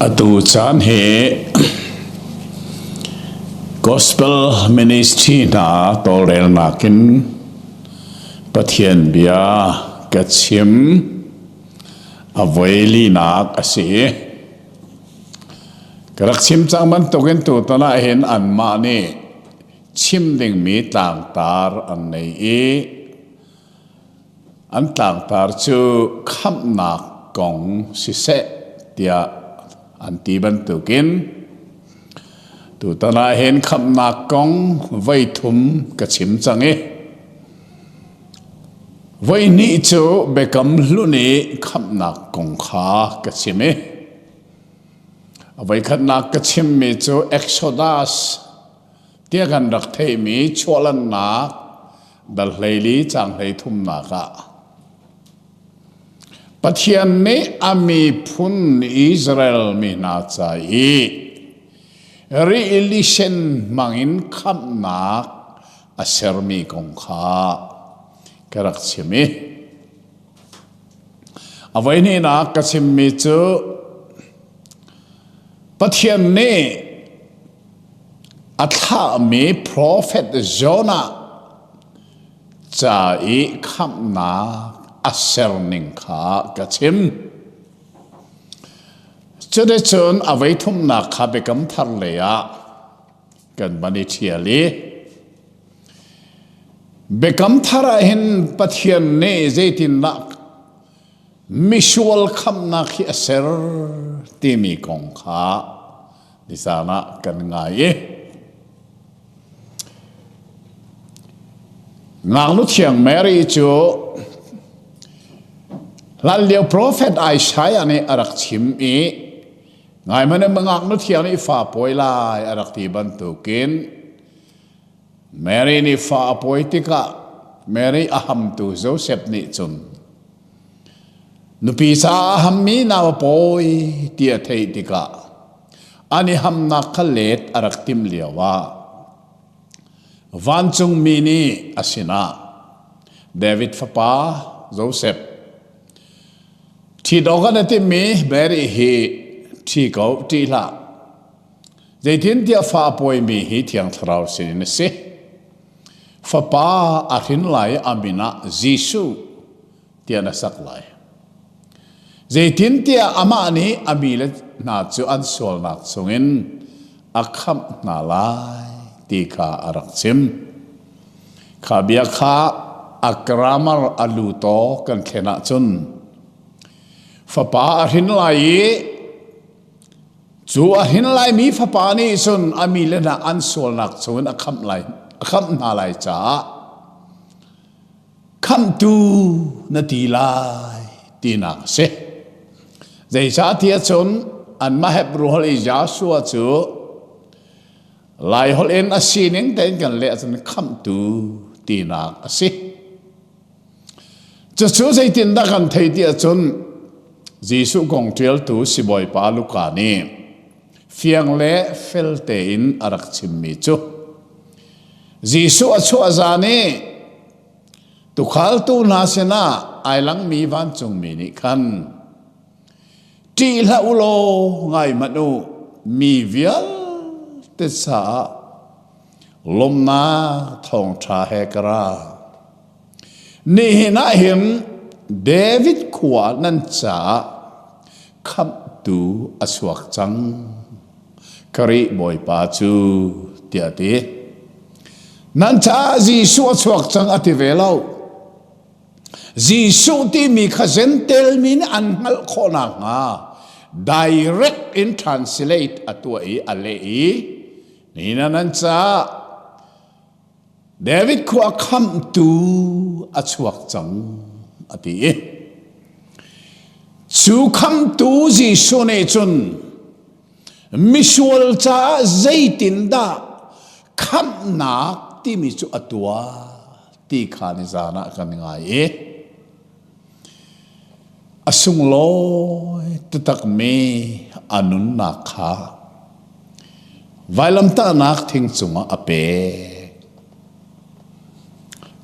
Atu caan hi Gospel Ministry hna tawlrelnak in Pathian bia ka chim a voi linak a si. Ka rak chim cang bantukin tutan ah hin anmah nih chim dingmi tlangtar an nei i an tlangtar cu khamhnak kong siseh tiah an ti bantukin tutan ah hin khamhnak kong voi thum ka chim cang i voi hnih cu Biakam Hlun i khamhnak kong kha ka chim i a voikhatnak ka chimmi cu Exodus tiah kan rak theihmi chuahlannak dal 14 caang 33nak ah Pathian nih a miphun Israel mi hna ca i rili sen hmangin khamhnak a sermi kong kha ka rak chim i a voihnihnak ka chimmi cu Pathian nih a thlahmi profet Jonah ca i khamhnak a serning kha ka chim. Cuticun a voithumnak kha Biakam Thar lei ah kan van i ṭhial i Biakam Thar ah hin Pathian nih zeitindah misual khamhnak hi a ser timi kong kha nizaan ah kan ngai i Ngaknu thiang Mary cu hlanlio profet Isaiah nih a rak chim i ngai hmanh in ngaknu thiang nih fa pawi lai a rak ti bantukin Mary nih fa a pawi tikah Mary a hamtu Joseph nih cun nupi caah a hammi nau a pawi ti a theih tikah an i hamnak kha let a rak timh lioah vancungmi nih a sinah David fapa Joseph ṭhit awk an i timhmi Mary hi ṭhi ko ṭih hlah zeitintiah fa a pawimi hi Thiang Thlarau sinin a si fapa a hrin lai i a min ah Jesuh tiah na sak lai. Zeitintiah amah nih a mi le hna cu an sualnak chungin a khamh hna lai ti kha a rak chim. Kha bia kha a grammar a lu taw kan thlen ahcun fapa a hrin lai i cu a hrin laimi fapa nih cun a mi le hna an sualnak chungin a khamh lai a khamh hna lai caah khamhtu na ti lai tinak a si. Zeicahtiah cun anmah Hebrew holh i Joshua cu Lai holh in a sining tein kan leh ahcun khamhtu tinak a si. Cucu zeitindah kan thei ti ahcun Jesuh kong ṭialtu sibawipa Luka nih fiang le fel tein a rak chimmi cu Jesuh a chuah zan i tukhaltu hna sinah ai langmi vancungmi nih khan ṭih hlah u law ngai hmanh u mi vialte caah lawmhnak thawngṭha he ka ra. Nihin ah hin David khua nan caah khamhtu a chuak cang. Khrih Bawipa cu tiah a ti. Nan caah Jesuh a chuak cang a ti ve lo. Jesuh timi kha Gentile mi nih an hngalh khawh nakhnga direct in translate a tuah i a leh i nina nan caah David khua khamhtu a chuak cang a ti i cu khamhtu Jesuh nih cun misual caah zeitindah khamhnak timi cu a tuah ti kha nizan ah kan ngai i a sunglawi taktakmi a nunnak kha vailamtahnak thing cungah a pek.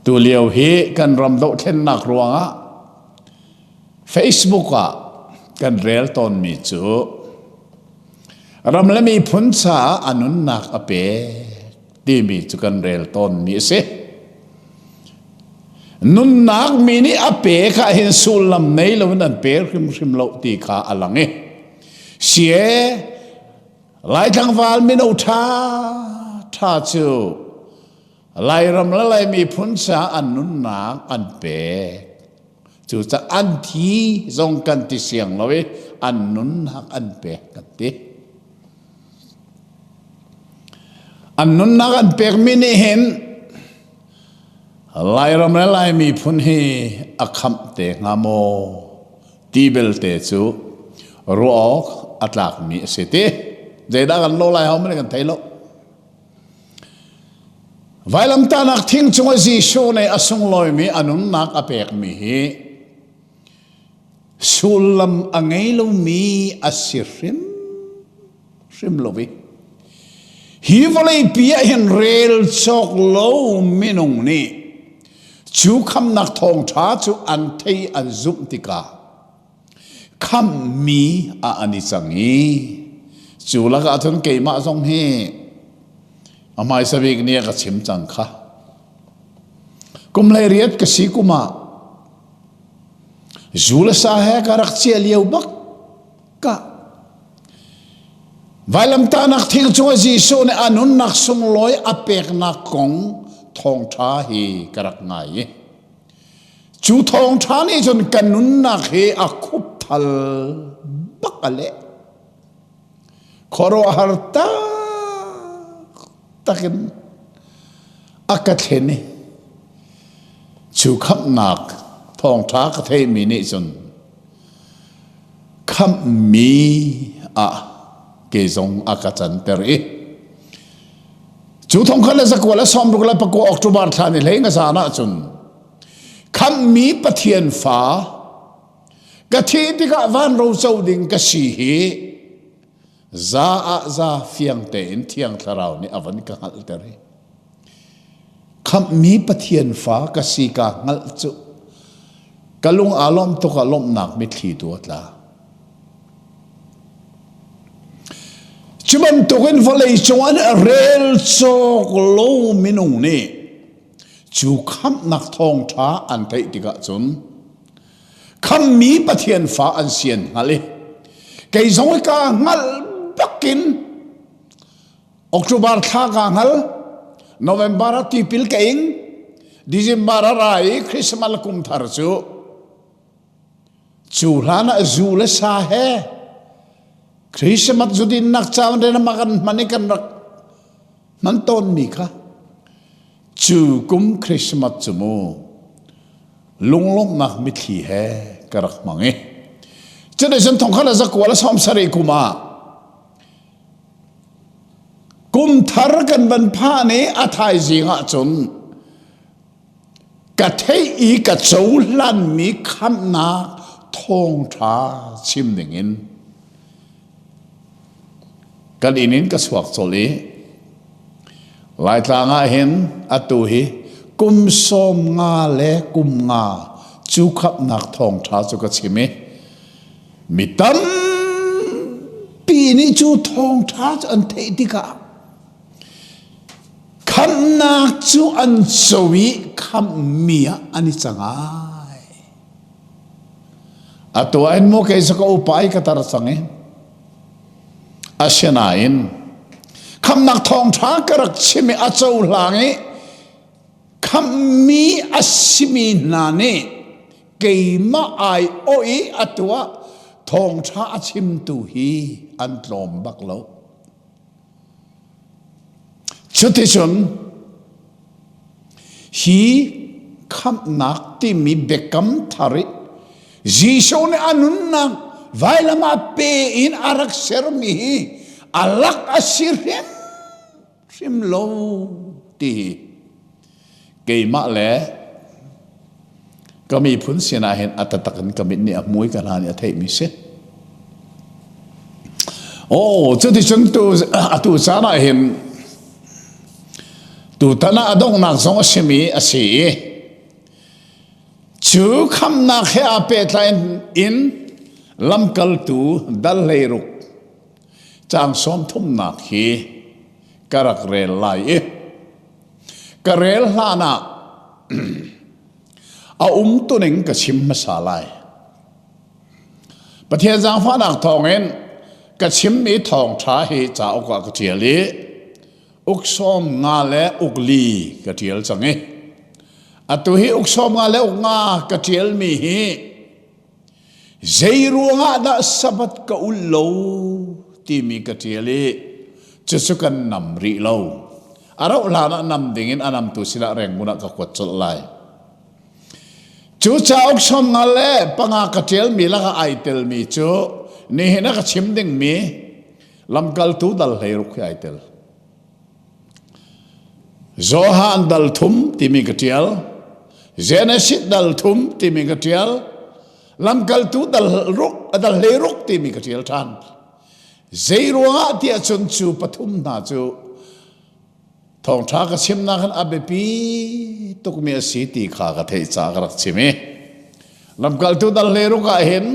Tulio hi kan ram dohthlennak ruangah Facebook ah kan rel tawnmi cu. Ram le miphun caah a nunnak a pek timi cu kan rel tawnmi a si. Nunnak mi nih a pe kha hin sullam nei loin an pe hrimhrim lo ti kha a lang i sie Lai tlangval mino ṭha ṭha cu Lairam le Lai miphun caah an nunnak an pek. Cucaah an thi zong kan ti siang lo i an nunnak an pek kan ti. An nunnak an pekmi nih hin Lairam le Lai miphun hi a khamh te hnga maw ti belte cu ruah awk a tlakmi a si ti. Zeidah kan lo lai ho man kan thei lo. Vailamtahnak thing cungah Jesuh nih a sunglawimi a nunnak a pekmi hi sullam a ngei lomi a si hrimhrim lo i hi vawleipi ah hin rel cawk lo minung nih cu khamnak thawngṭha cu an thei an zumh tikah khamhmi ah an i cang i cu lakah cun keimah zong hi a hmaisa bik nih a ka chim cang kha. Kum 18 ka si kum ah zu le sa he ka rak cia lio bak ka vailamtahnak thing cungah Jesuh nih a nunnak sunglawi a peknak kong thawngṭha hi ka rak ngai i Cu thawngṭha nih cun kan nunnak hi a khupthal bak a leh. Khuaruahhar taktak in a ka thlen i cu khamhnak thawngṭha ka theimi nih cun khamhmi ah kei zong a ka canter i cu thongkhat le zakua le sawmruk le pakua October thla ni hlei nga zan ahcun khamhmi Pathian fa ka thih tikah van ro co ding ka si hi za ah za fiang tein Thiang Thlarau nih a van ka hngalhter i khamhmi Pathian fa ka si ka hngalh cu ka lung aa lawm tuk ah lawmhnak mitthli tu a tla. Cu bantukin vawlei cung ah rel cawk lo minung nih cu khamhnak thawngṭha an theih tikah cun khammi Pathian fa an si an hngalh i kei zong ka hngalh bakin October thla ka hngal November ah tipil ka ing December a ra i Christmas kum thar cu Cu hlan ah zu le sa he Christmas zudinnak caan re ma kan hman i kan rak hman tawnmi kha cu kum Christmas cu mu lunglawmhnak mitthli he ka rak hmang i cuticun thongkhat le zakua le 70 kum ah kum thar kan van phan i a thaizing ah cun Ka theih i ka cohlanmi khamhnak thawngṭha chim dingin kan inn in ka chuak colh i Laitlang ah hin atu hi kum 50 le kum nga cu khamhnak thawngṭha cu ka chim i mi tampi nih cu thawngṭha cu an theih tikah Khamhnak cu an co i khamhmi ah an i cang ai. Atu ah hin maw kei cu ka upa i ka tar cang i asinain khamhnak thawngṭha ka rak chim i a cohlang i khamhmi a simi hna nih keimah ai awh i atu ah thawngṭha a chimtu hi an tlawm bak lo. Cuticun hi khamhnak timi biakam thar i Jesuh nih a nunnak vailam ah pe in a rak sermi hi a lak a si hrimhrim lo ti hi keimah le ka miphun sinah hin a taktak in ka mit nih a hmui ka hna nih a theihmi si. Oh, cuticun tu atu caan ah hin tutan ah a donghnak zong a simi a si i cu khamnak he aa pehtlai in lamkaltu dal 16. Caang sawmthumnak hi ka rak rel lai i ka rel hlan ah a umtuning ka chim hmasa lai. Pathian zaangfahnak thawngin ka chimmi thawngṭha hi cauk ah ka ṭial i uk sawm nga le uk li ka ṭial cang i atu hi uk sawm nga le uk nga ka ṭialmi hi Zei ruangah dah Sabbath ka ulh lo timi ka ṭial i cucu kan nam rih lo. A rauh hlan ah nam dingin a namtu sinah Rangoon ah ka kuat colh lai. Cu cauk sawmnga le panga ka ṭialmi lakah ai telmi cu nihin a ka chim dingmi lamkaltu dal 16 hi ai tel. Johan dal thum timi ka ṭial. Genesis dal thum timi ka ṭial. Lamkaltu dal ruk, dal 16 timi ka ṭial ṭhan. Zei ruangah tiah cun cu pathum hna cu thawngṭha ka chimnak in a biapi tukmi a si ti kha ka theih caah ka rak chim i lamkaltu dal 16 ah hin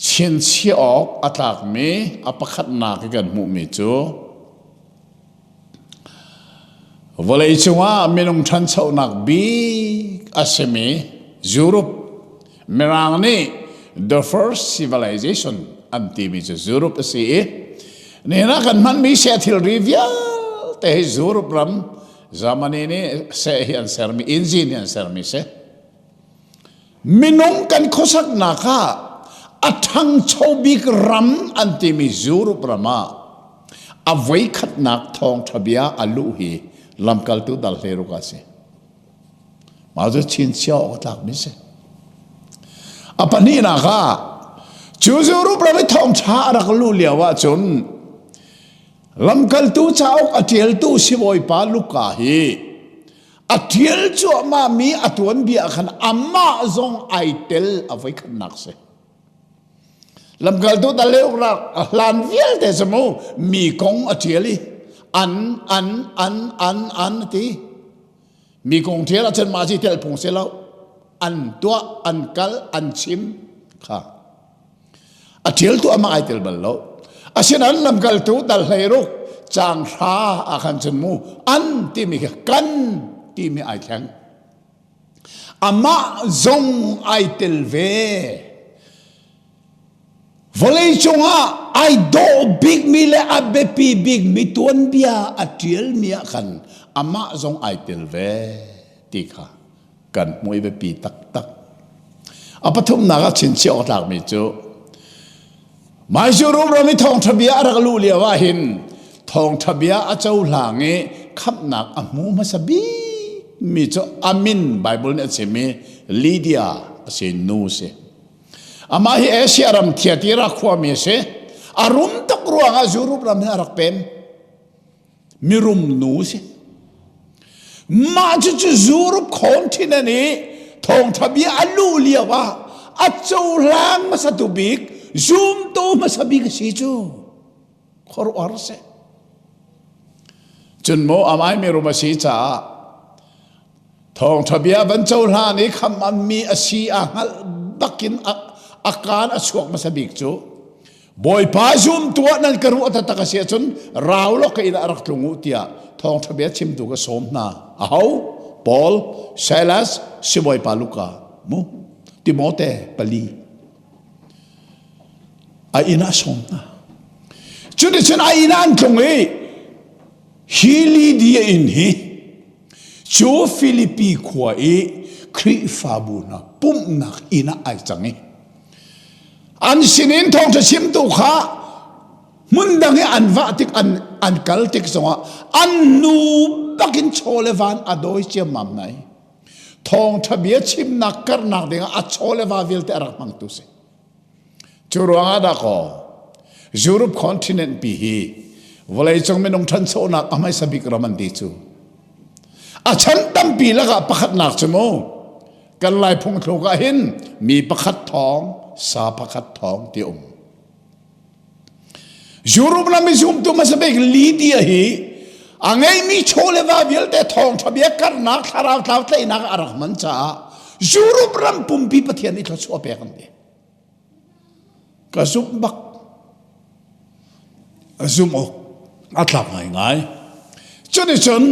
Chinchiah awk a tlakmi a pakhatnak i kan hmuhmi cu vawleicung ah minung ṭhanchonak bik a simi Europe Mirang nih the first civilization an timi cu Europe a si i nihin ah kan hmanmi seh thilri vialte hi Europe ram Germany nih seh hi an sermi engine hi an sermi si. Minung kan khuasaknak ah a ṭhangcho bik ram an timi Europe ram ah a voikhatnak thawngṭha bia a luh hi lamkaltu dal 16 a si. Mah cu chinchiah awk a tlakmi si. A pahnihnak ah cu Europe ram i thawngṭha a rak luh lio ahcun lamkaltu cauk a ṭialtu sibawipa Luka hi A ṭial cuahmahmi a tuanbia ah khan amah zong ai tel a voikhatnak si. Lamkaltu Daleuk a hlan vialte cu mu mi kong a ṭial i an an an an an ti. Mi kong ṭial ahcun mah ci tel phung si lo. An tuah, an kal, an chim kha. A ṭialtu amah ai tel bal lo. Asinain lamkaltu dal 16 caang hra ah khan cun mu an timi khi kan timi ai thleng. Amah zong ai tel ve. Vawleicung ah ai dawh bikmi le a biapi bikmi tuanbia a ṭialmi ah khan amah zong ai tel ve ti kha kan hmuh i biapi taktak. A pathumnak ah chinchiah awk tlakmi cu Maizu rumro i thawngṭha bia a rak luh lio ah hin thawngṭha bia a cohlang i khamhnak a hmu hmasa bikmi cu a min Bible nih a chim i Lydia a si nu si. Amah hi Asia ram Thyatira khuami a si. A rum tuk ruangah Europe ram hi a rak pem. Mirum nu si. Mah cucu Europe continent i thawngṭha bia a luh lio ah a cohlang hmasatu bik zumtu hmasa bik a si cu khuaruahhar si. Cun maw amai mirum a si caah thawngṭha bia van cohlan i khamh mi a si a hngalh bakin a kaan a chuak hmasa bik cu Bawipa zumtu ah nan ka ruah taktak a si ahcun rau law ka inn ah rak tlung u tiah thawngṭha bia chimtu ka sawm hna. Aho? Paul, Silas, sibawipa Luka, mu, Timote pali. A inn ah sawm hna. Cuticun a inn ah an tlung i hi Lydia inn hi cu Filipi khua i Khrihfabu hna pumhnak inn ah ai cang i An sinin thawngṭha chimtu kha hmun dang i an vah tik an, an kal tik zongah an nu bakin chaw le van a dawi ciammam nai. Thawngṭha bia chimnak karnak dingah a chaw le va vialte a rak hmangtu si. Cu ruangah dah kaw Europe continent pi hi vawleicung minung ṭhanchonak a hmaisa bik ram an ti cu. A chan tampi lakah pakhatnak cu mu Kan Lai phungthluk ah hin mi pakhat thawng, sa pakhat thawng ti um. Europe ram i zumtu hmasa bik Lydia hi a ngeimi chaw le va vialte thawngṭha bia karnak thlarau tlau tlaihnak a rak hman caah Europe ram pumpi Pathian nih thluachuah pek an ti. Ka zumh bak. Zumh awk a tlak ngaingai. Cuticun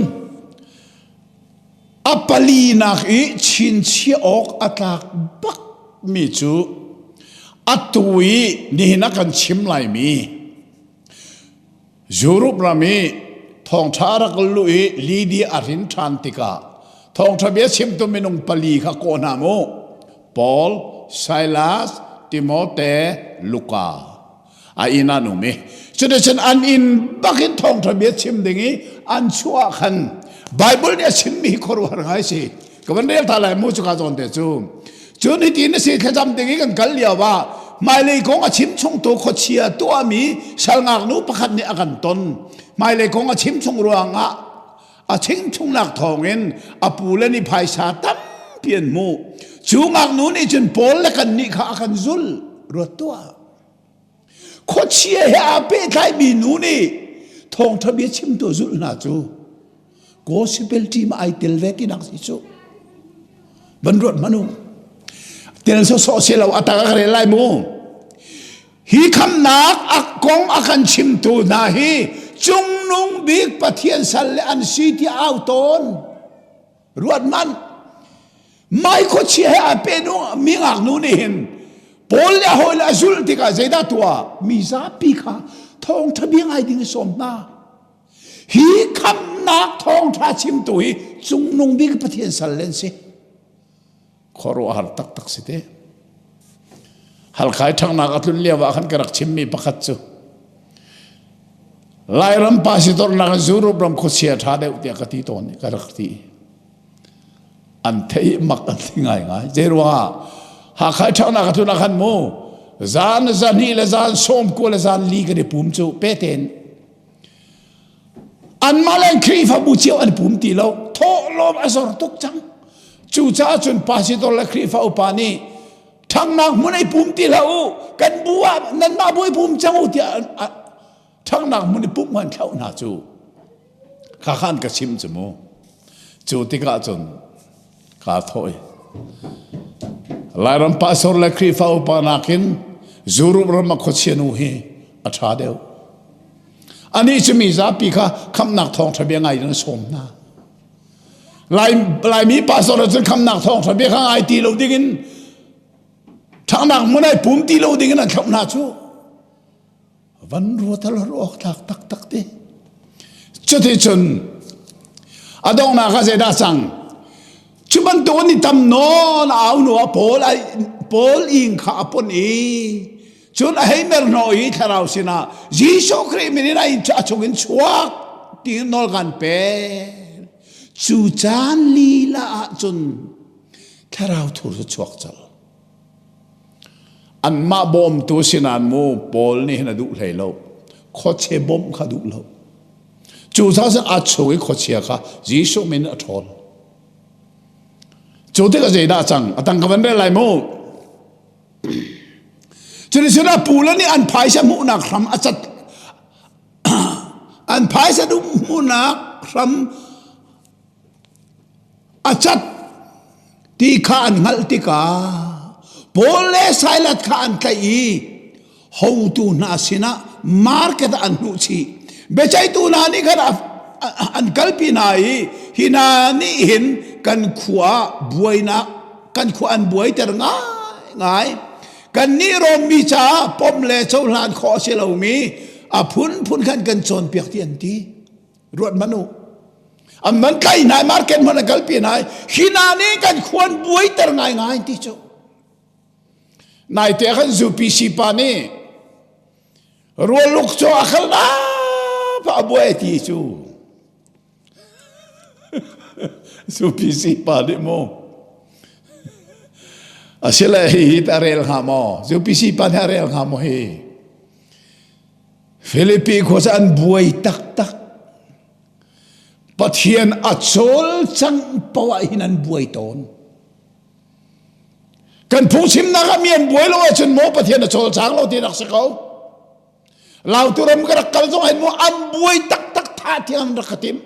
a palinak i chinchiah awk a tlak bak mi cu atu i nihin a kan chim laimi Europe ram i thawngṭha a rak luh i Lydia a hrin ṭhan tikah thawngṭha bia chimtu minung pali kha kawh hna mu. Paul, Silas, Timote, Luka. A inn an um i cuticun an inn bakin thawngṭha bia chim ding i an chuah khan Bible nih a chimmi hi khuaruahhar ngai si. Ka van rel ta lai mu cuka zawn te cu. Cun hitin a si thlacam ding i kan kal lio ah hmailei kong a chim chungtu khuachia tuahmi sal ngaknu pakhat nih a kan ton. Hmailei kong a chim chung ruangah a chim chungnak thawngin a pu le nih phaisa tampi an hmuh. Cu ngaknu nih cun Paul le kannih kha a kan zul. Ruat tuah. Khuachia he aa pehtlaimi nu nih thawngṭha bia chimtu zulh hna cu gospel team ai tel ve tinak si cu. Van ruat hmanh u. Tel sawsawh si lo a tak a ka rel lai mu. Hi khamnak a kong a kan chimtu hna hi cungnung bik Pathian sal le an si ti au tawn. Ruat hmanh. Mai khuachia he aa pe nu mi ngaknu nih hin Paul le a hawile a zulh tikah zeidah tuah mi zapi kha thawngṭha bia ngai ding i sawm hna. Hi khamhnak thawngṭha chimtu hi cungnung bik Pathian sal len si. Khuaruahhar taktak si te. Halkhai ṭhangnak a tlun lio ah khan ka rak chimmi pakhat cu Lairam pastor nak in Europe ram khuachia ṭha deuh tiah ka ti tawn ka rak ti. An theih mak an ti ngaingai. Zei ruangah Hakha ṭhangnak a tlun ah khan mu zan zahnih le zan sawmkua le zan li kan i pum cu peten anmah le Khrihfabu cio an pum ti lo thawhlawm a zor tuk cang cucaah cun pastor le Khrihfa upa nih ṭhangnak hmun ei pum ti hlah u kan bu ah nanmah bu i pum cang u tiah ṭhangnak hmun i pumh an thlauh hna cu kha khan ka chim cu mu cu tikah cun kaa thawh i Lairam pastor le Khrihfa upa nakin Europe ram a khuachia nu hi a ṭha deuh anih cu mi zapi kha khamhnak thawngṭha bia ngai in sawm hna Lai, Laimi pastor cun khamhnak thawngṭha bia kha ngai ti lo dingin ṭhangnak hmun ai pum ti lo dingin an thlauh hna cu van ruatal awk tlak taktak te cuti cun a donghnak ah zeidah cang cu bantuk an i tam nawn au nu ah Paul ai Paul ing kha a pon i cun a hei mer hnawh i thlarau sinah Jesuh Khrih min in a chung in chuak tiin nawl kan pe cu caan lila ah cun thlarau thur cu chuak cal Anmah bawmtu sinan mu Paul nih hin a duh hlei lo. Khuachia bawmh kha duh lo. Cucaah cun a chung i khuachia kha Jesuh min a ṭhawl. Cu tikah zeidah a cang? A tang ka van rel lai mu. Cuticun a pu le nih an phaisa hmuhnak hram a cat an phaisa hmuhnak hram A cat ti kha an hngalh tikah Paul le Silas kha an tlaih i hotu hna sinah market ah an hnuhchih. Biaceihtu hna nih khan an kalpi hna i hi hna nih hin kan khua buainak kan khua an buaiter ngaingai. Kannih Rom mi caah pom le cohlan khawh a si lomi a phunphun khan kan cawnpiak ti an ti. Ruat hmanh u. An man tlaih hna market hmanh an kalpi hna hi hna nih kan khuan buaiter ngaingai ti cu. Naite khan UPC pa nih rualuk cu a khal na pa buai ti cu. UPC pa nih mu. Asile hi hi ta rel hnga maw? UPC pa nih a rel hnga maw hi? Filipi khua cu an buai taktak. Pathian a cawlcangh poah hin an buai tawn. Kan phungchimnak ah mi an buai lo ahcun maw Pathian a cawlcang lo ti rak si ko. Lautu ram ka rak kal zong hin maw an buai taktak tha tiang an rak ka tim.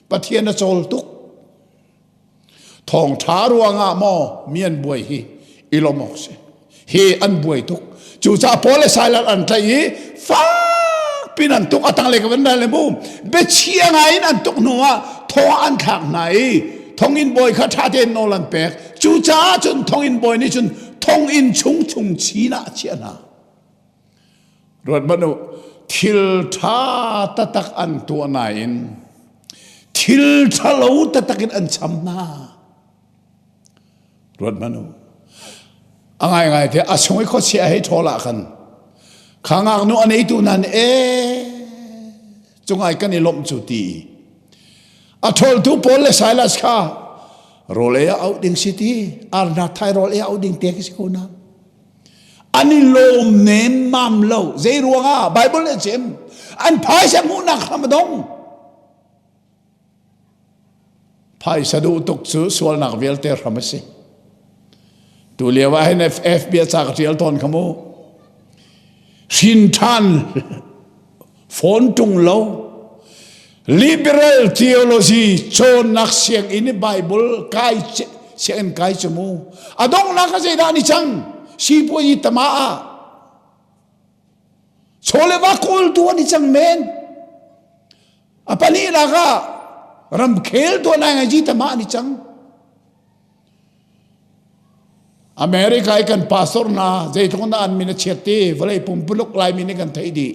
Pathian a cawl tuk. Thawngṭha ruangah maw mi an buai hi i lawm awk si. Hi an buai tuk. Cucaah Paul le Silas an tlaih i fak. pin an tuk atang le ka van le mu biachia ngai in an tuk hnu ah thong an thlak hna i thonginn bawi kha ṭha tein nawl an pek cucaah cun thonginn bawi nih cun thonginn chung chung chin ah a chiah hna ruat hmanh u thil ṭha taktak an tuah nain thil ṭhalo taktak in an cham hna Ruat hmanh u. A ngaingai te a sung i khuachia hei ṭhawl ah khan kha ngaknu a neitu hna nih ee cungai kan i lawmh cu ti a ṭhawltu Paul le Silas kha rawl ei ah auh ding si ti arnak thai rawl ei auh ding te khi si ko na an i lawm nemmam lo zei ruangah Bible nih a chim an phaisa hmuhnak hram a dong Phaisa duh tuk cu sualnak vialte hram a si. Tu lio ah hin FF bia ca ka ṭial tawn kha mu. Hrin ṭhan phone ṭung lo. Liberal theology cawnnak sianginn i Bible kai sianginn kai cu mu. A donghnak a zeidah ni cang? Sipuazi tama ah chawle va kawltu an i cang men. A pahnihnak ah ramkhel tuah nai ngai tamah an i cang. America i kan pastor hna zeitluk in dah an min a chiat ti vawlei pumpuluk Laimi nih kan theih dih.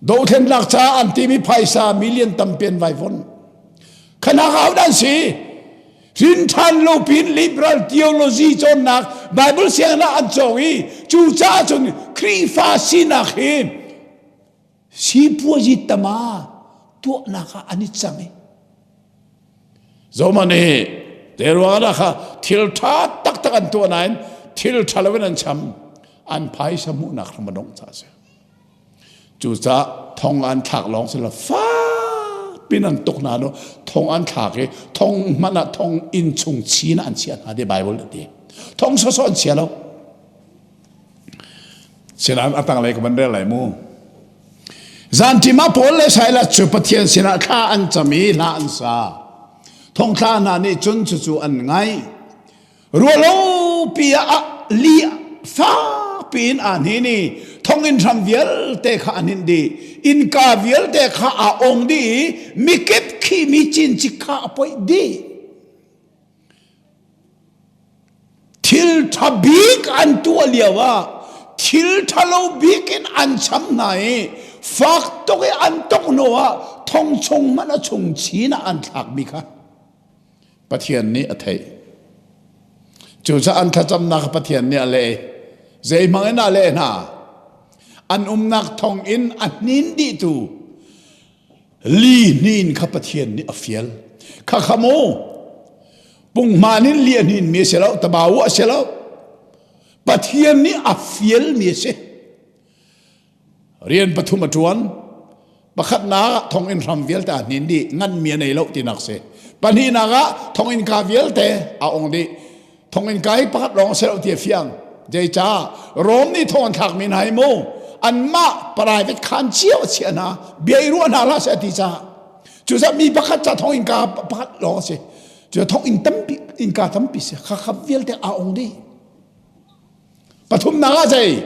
Dothlennak caah an timi phaisa million tampi an vai von. Khanak au dan si. Rin ṭhan lo pin liberal theology cawnnak Bible sianginn ah an cawng i cu caah cun Khrihfa sinak hi Sipuazi tama tuahnak ah an i cang i Zohman hi te ruang ah kha thil ṭha taktak an tuah nain thil ṭha lo in an cham an phaisa hmuhnak hram a dongh caah a si. Cucaah thong an thlak lawng si lo fak pin an tuk hna no thong an thlak i thong hmanh ah thong inn chung chin ah an chiah hna ti Bible a ti. Thong sawsawh an chia lo. Sinain a tanglei ka van rel lai mu. Zanṭim ah Paul le Silas cu Pathian sinah thla an cam i hla an sa. Thongthla hna nih cun cucu an ngaih. Ruahlopi ah li fakpi in aa hnin i thonginn hram vialte kha a hninh dih. Innka vialte kha aa ong dih i mikip khihmi cincik kha a poih dih. Thil ṭha bik an tuah lio ah thil ṭhalo bik in an cham hna i fak tuk i an tuk hnu ah thong chung hmanh a chung chin ah an thlakmi kha Pathian nih a theih. Cucaah an thlacamnak kha Pathian nih a leh. Zeihmang in a leh hna? An umnak thong in a hnin dihtu Li hnin kha Pathian nih a fial. Kha kha mu punghman in li a hnin mi a si lo, tabawu a si lo. Pathian nih a fial mi a si. Rian pathum a ṭuan. Pakhatnak ah thonginn hram vialte a hnin dih, ngan mi a nei lo tinak si. Pahnihnak ah thonginn ka vialte a ong dih. Thonginn ka hi pakhat lawng a si lo ti a fiang. Zeicah Rom nih thong an thlakmi hna hi mu anmah private khaan cio a chiah hna bia i ruah hna hlah seh a ti caah cucaah mi pakhat ca thonginn ka pakhat lawng a si cu thonginn tampi innka tampi si kha kha vialte aa ong dih pathumnak ah zei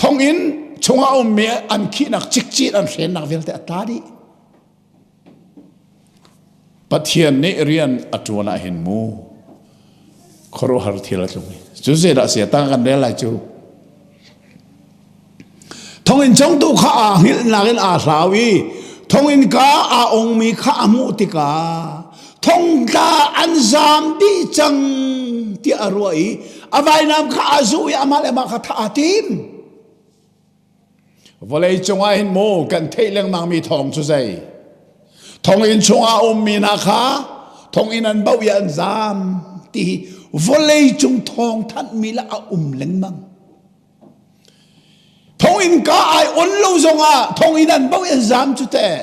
thonginn chungah ummi an khihnak cikcin an hrennak vialte a tla dih Pathian nih rian a ṭuan ah hin mu khuaruahhar thil a tlung i cu zeidah a si tang kan rel lai cu thonginn congtu kha aa hngilhnak in aa hlau i thonginn ka aa ongmi kha a hmuh tikah thongtla an zaam dih cang tiah a ruah i a vainam kha aa zuh i amah le amah kha thah aa tim. Vawlei cungah hin mu kan theih lengmangmi thawng cu zei? Thonginn chungah a ummi hna kha thonginn an bauh i an zaam ti hi vawlei cung thawng thanhmi le a um lengmang. Thonginn ka ai on lo zongah thonginn an bauh i an zaam cu teh.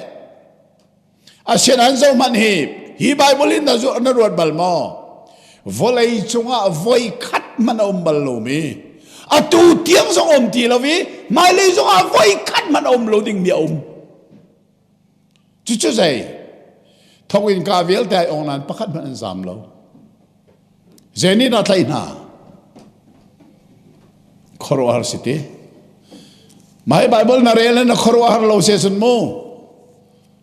Asinain zohhmanh hi hi Bible in na ruat bal maw? Vawlei cungah voi khat hmanh a um bal lomi atu tiang zong um ti lo i hmailei zongah voi khat hmanh a um lo dingmi a um. Cucu zei? Thonginn ka vialte ai ong nain pakhat hmanh an zaam lo. Zei nih dah tlaih hna? Khuaruahhar si ti. Mah hi Bible na rel na khuaruahhar lo se cun mu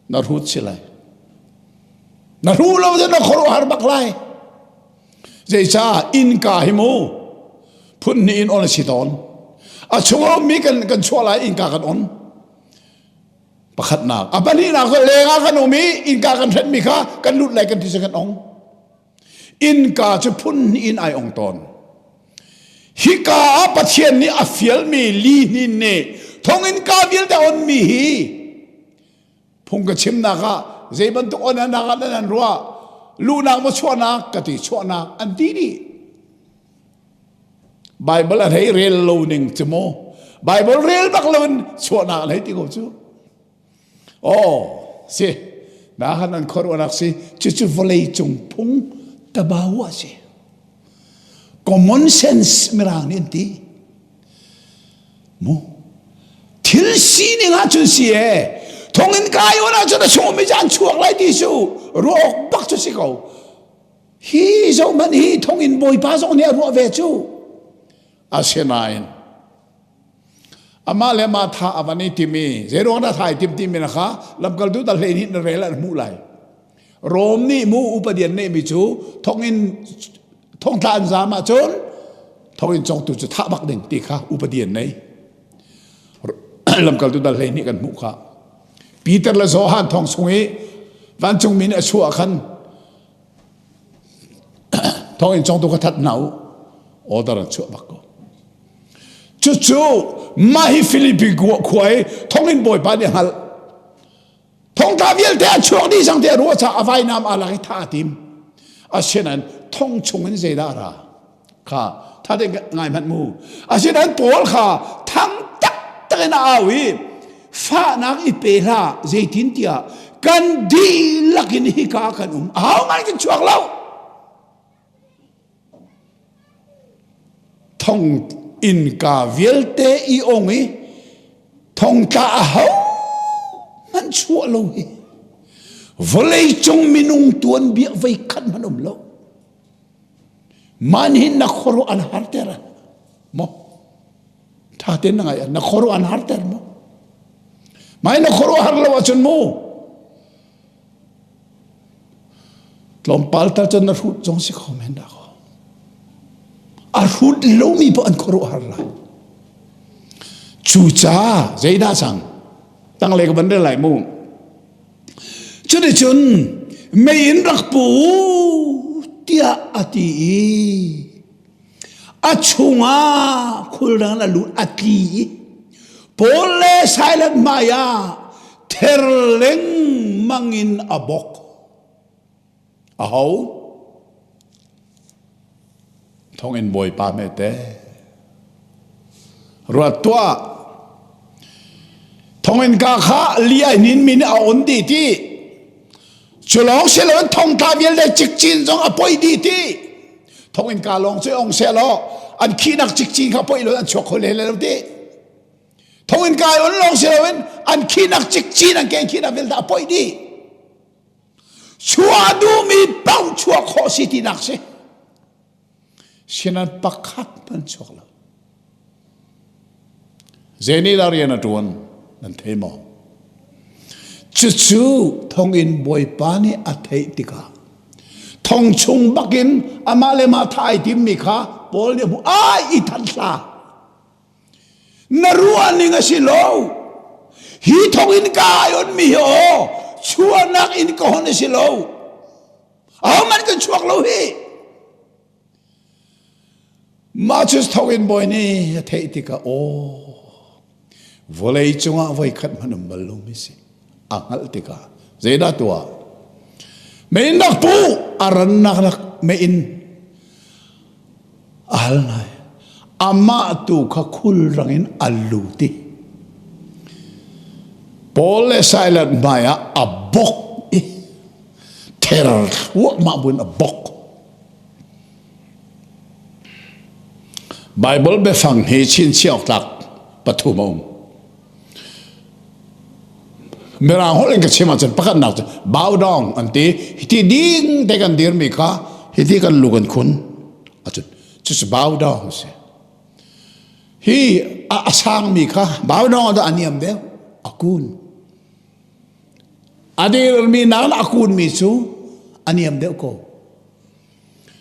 na hrut si lai. Na hru lo cun na khuaruahhar bak lai. Zeicah innka hi mu phun hnih in on a si tawn. A chung a ummi kan kan chuah lai innka kan on. Pakhatnak. A pahnihnak cu leng ah kan um i innka kan hrenhmi kha kan lut lai kan ti kan ong. Innka cu phun hnih in ai ong tawn. Hika ah Pathian nih a fialmi lihnin nih thonginn ka vialte onmi hi phung ka chimnak ah zei bantuk on anak ah nan an ruah luhnak maw chuahnak ka ti chuahnak an ti dih. Bible an hei rel lo ning cu mu Bible rel bak lo in chuahnak an hei ti ko cu. Oh, si. Na han an khuaruahnak si. Cucu vawlei cung phung tabawa si. Common sense mirang nih an ti. Mu. Thil sining ahcun si e. Thonginn kai on ahcun a chung mi an chuak lai ti su. Ruah bak cu si ko. Hi zohmanh hi thonginn bawipa zong nih a ruah ve cu. Asinain Amah le amah tha a van i tim i zeiruang dah tha i tim timi na kha lamkaltu dal 12 na rel an hmuh lai. Rom nih mu upadi an neihmi cu thonginn thongtla an zaam ahcun thonginn congtu cu thah bak ding ti kha upadi an nei. Lamkaltu dal 12 kan hmuh kha. Peter le Johan thong chung i vancungmi nih a chuah khan Thawnginn congtu ka that hna u. Order an chuah bak ko. Cucu mah hi Philippi khua i thonginn bawipa nih hngalh. Thongtla vialte an chuak dih cang tiah ruah caah a vainam aa lak i thah a tim. Asinain thong chungin zeidah a ra? Kha tha tein ngai hmanh mu. Asinain Paul kha thang taktak in a au i fahnak i pe hlah zeitintiah kan dihlak in hika kan um. Aho ngai kan chuak lo. Thong innka vialte i ong i thongtla a ho hmanh chuah lo hi vawlei cung minung tuanbia voi khat hmanh um lo. Man hin na khuaruah an harter maw? Tha tein na ngai na khuaruah an harter maw? Mai na khuaruah har lo ahcun mu tlawmpal tal cun na hrut zong si kho men dah ko. A hrut lomi poh an khuaruah har lai. Cucaah zeidah cang? Tanglei ka van rel lai mu. Cuticun mei in rak pu tiah a ti i a chungah khulrang a lut a tli i Paul le Silas hmai ah ther lengmang in a bok. Aho? Thonginn bawipa hmete. Ruat tuah. Thonginn ka kha li ai nin mi nih a on dih ti. Cu lawng si loin thongtla vialte cikcin zong a poi dih ti. Thonginn ka lawng cu ong seh law an khihnak cikcin kha poi lo an chuak kho le lo ti. Thonginn ka on lawng si loin an khihnak cikcin an ken khihnak vialte a poi dih. Chuah duhmi paoh chuah khawh si tinak si. Sinan pakhat hmanh chuak lo. Zei dah rian a ṭuan nan thei maw? Cucu thonginn bawipa nih a theih tikah thong chung bakin amah le mah tha ai timmi kha Paul nih a hmuh ai i thanh hlah Na ruah ning a si lo. Hi thong in ka ai onmi hi aw chuahnak in ka hon a si lo. Ahohmanh kan chuak lo hi. Mah cu thong in bawi nih a theih tikah aw vawlei cungah voikhat hmanh um bal lomi si a hngalh tikah zeidah tuah mei nak pu a rannak nak mei in a hal ngai amah tu kha khulrang in a lut i Paul le Silas hmai ah a bok i ther thluahmah buin a bok Bible biafang hi chinchiah awk tlak pathum a um Mirang holh in ka chim ahcun pakhatnak cu bow down an ti. Hiti ding te kan dirmi kha hiti kan lu kan khun. Acun cucu bow down a si. Hi a sangmi kha bow down a niam deuh a kun. A dirmi nakin a kunmi cu a niam deuh ko.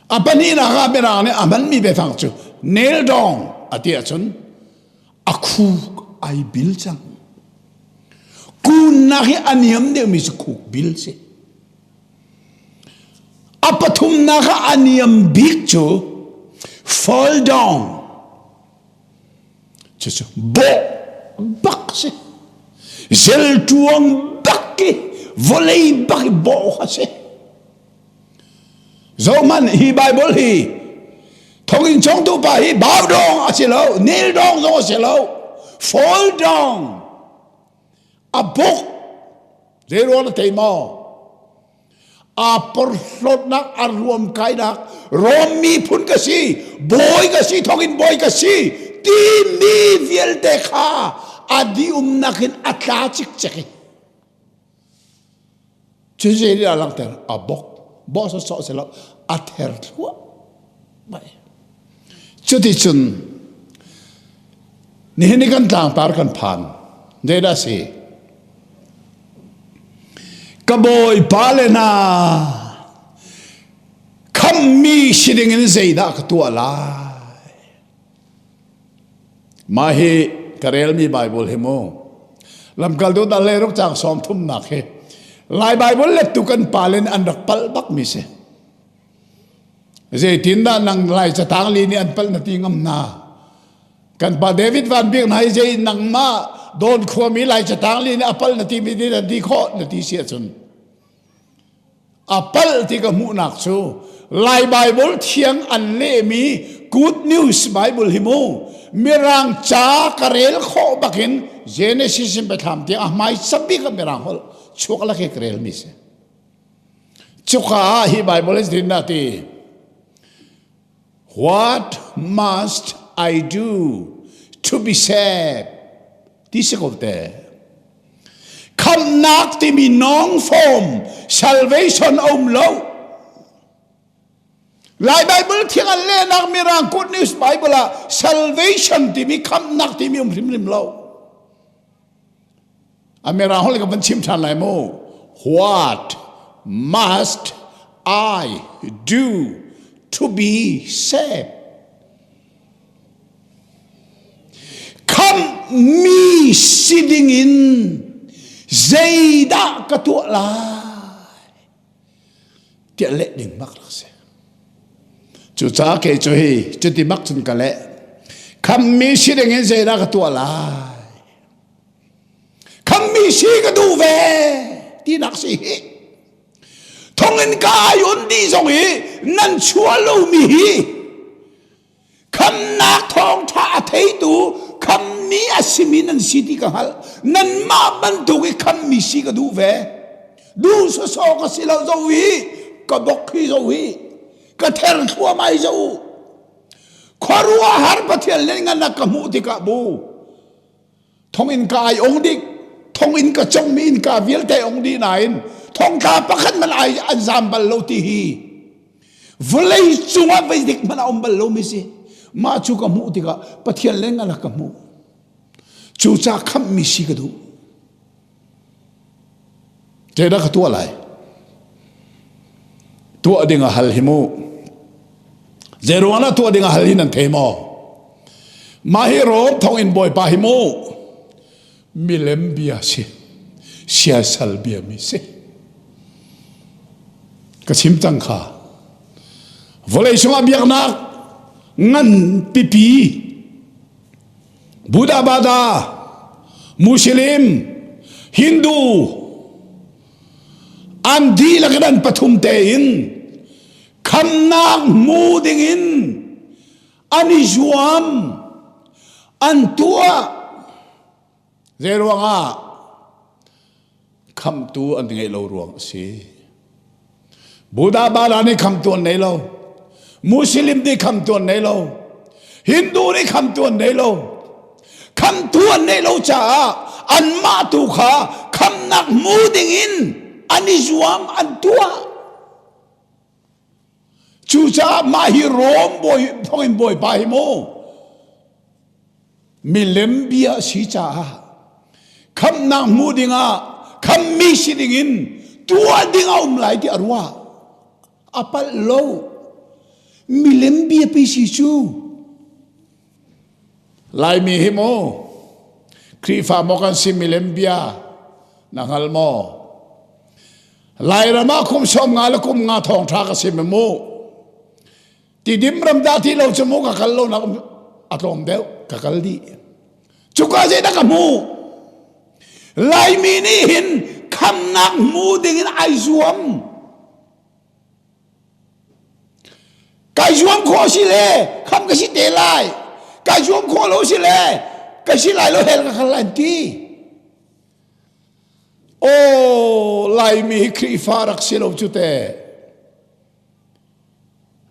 A pahnihnak ah Mirang nih a hmanmi biafang cu kneel down a ti ahcun a khuk ai bil cang. Kunnak hi a niam deuhmi cu khuk bil si. A pathumnak ah a niam bik cu fall down. Cucu bawh bak si. Zelṭuang bak i vawlei bak i bawh kha si. Zohhmanh hi Bible hi thonginn chongtu pa hi bow down a si lo, kneel down zong a si lo, fall down. A buk Zeiruang na thei maw? Aa porhlawtnak, a ruamkainak, Rom miphun ka si, bawi ka si, thonginn bawi ka si, timi vialte kha a dihumnak in a tla cikcek i cu zei nih a langhter a bok bawh sawsawh si lo a ther thluah mai cuticun nihin i kan tlangtar kan phan zeidah si Ka bawipa le hna, khamhmi si dingin zeidah ka tuah lai? Mah hi ka relmi Bible hi mu. Lamkaltu dal le ruk caang sawm thumnak hi Lai Bible lettu kan pale nih an rak palh bakmi si. Zeitindah nang Lai catang li nih an palh na ti ngam hna? Kan pa David Van Bik hna hi zei nangmah dawn khuami lai catang li nih a pal na ti mi na ti khawh na ti si ahcun a pal ti ka hmuhnak cu Lai Bible thiang an lehmi Good News Bible hi mu Mirang ca ka rel khawh bakin Genesis in biathlam tiang a hmai sabik a Mirang holh chuak lak i ka rel mi si. Cuka ah hi Bible is din na ti What must I do to be saved? Ti si ko te. Khamnak timi nong form salvation um lo. Lai Bible thiang an lehnak Mirang Good News Bible ah salvation timi khamnak timi um hrimhrim lo. A Mirang holh ka van chim ṭhan lai mu. What must I do to be saved? Khamhmi si dingin zeidah ka tuah lai? Tiah leh ding bak rak si. Cucaah kei cu hi cuti bak cun ka leh. Khamhmi si dingin zeidah ka tuah lai? Khammi si ka duh ve tinak si hi. Thonginn ka ai on dih zong hi nan chuah lomi hi khamnak thawngṭha a theitu khammi a simi nan si ti ka hngalh. Nanmah bantuk i khammi si ka duh ve. Duh sawsawh ka si lo zo hi ka bok hi zo hi ka ther thluahmah zo. Khuaruahhar Pathian le ngan ka hmuh tikah bu thonginn ka ai ong dih thonginn ka congmi innka vialte ong dih nain thongtla pakhat man ai an zam bal lo ti hi vawlei cungah veidik hmanh a um bal lomi si mah cu ka hmuh tikah Pathian leng a ka hmuh cu ca khamhmi si ka duh Zeidah ka tuah lai? Tuah ding a hal hi mu. Zeiruang ah tuah ding a hal hi nan thei maw? Mah hi Rom thonginn bawipa hi mu. Milem bia si. Siasal bia mi si. Ka chim cang kha. Vawlei sungah biaknak ngan pipi Buddha Bada, Muslim, Hindu an dihlak in an pathum tein khamnak hmu dingin an i zuam an tuah zei ruangah khamtu an ngeih lo ruang a si. Buddha Bala nih khamtu an nei lo. Muslim nih khamtu an nei lo. Hindu nih khamtu an nei lo. Khamtu an neih lo caah anmah tu kha khamnak hmu dingin an i zuam an tuah. Cucaah mah hi Rom bawi thonginn bawipa hi mu. Milem bia si caah khamnak hmu dingah khammi si dingin tuah ding a um lai ti a ruah. A palh lo. Milem bia pi si cu. Laimi hi mu Khrihfa maw kan si milem bia na hngal maw? Lairam ah kum sawm nga le kum nga thawng ṭha ka sim mu. Tidim ram dah ti lo cu mu ka kal lo nak a tlawm deuh ka kal dih. Cuka zeidah ka hmuh? Laimi nih hin khamnak hmu ding in ai zuam. Kai zuam khawh si le kham ka si te lai. Kai zuam khawh lo si le ka si lai lo hell ka kal lai ti. Aw Laimi hi Khrihfa rak si lo cu te.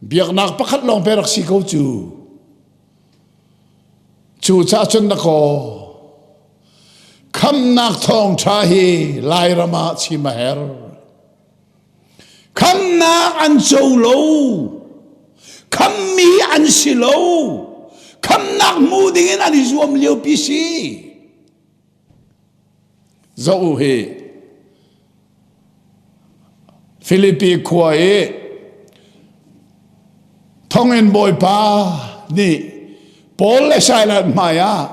Biaknak pakhat lawng pe rak si ko cu. Cu ca cun na kaw khamnak thawngṭha hi Lairam ah chim a herh. Khamnak an co lo. Khammi an si lo. Khamnak hmu dingin an i zuam liopi si. Zoh u hi. Filipi khua i thonginn bawipa nih Paul le Silas hmai ah